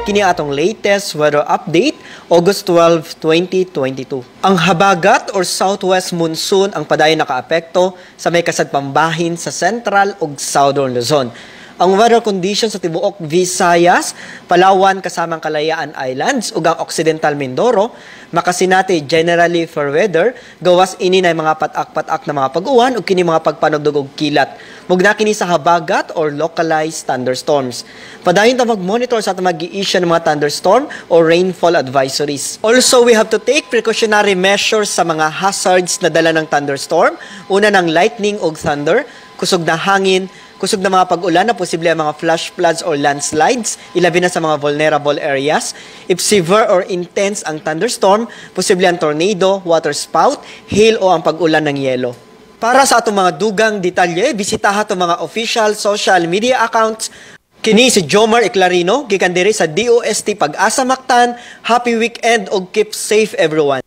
Kini atong latest weather update, August 12, 2022. Ang habagat or southwest monsoon ang padayon nakaapekto sa may kasadpambahin sa Central ug Southern Luzon. Ang weather conditions sa tibuok Visayas, Palawan kasamang Kalayaan Islands ug ang Occidental Mindoro makasinati generally fair weather, gawas ini na mga patak-patak na mga pag-uwan ug kini mga pagpanugdog og kilat. Mugna kini sa habagat or localized thunderstorms. Padayon ta mag-monitor sa atong mag-i-issue ng mga thunderstorm or rainfall advisories. Also, we have to take precautionary measures sa mga hazards na dala ng thunderstorm. Una ng lightning ug thunder, kusog na hangin, kusog na mga pag-ulan na posible ang mga flash floods or landslides, ilabi na sa mga vulnerable areas. If severe or intense ang thunderstorm, posible ang tornado, water spout, hail o ang pag-ulan ng yelo. Para sa atong mga dugang detalye, bisitaha atong mga official social media accounts. Kini si Jomar Eclarino, gikan diri sa DOST Pag-asa Mactan. Happy weekend og keep safe, everyone.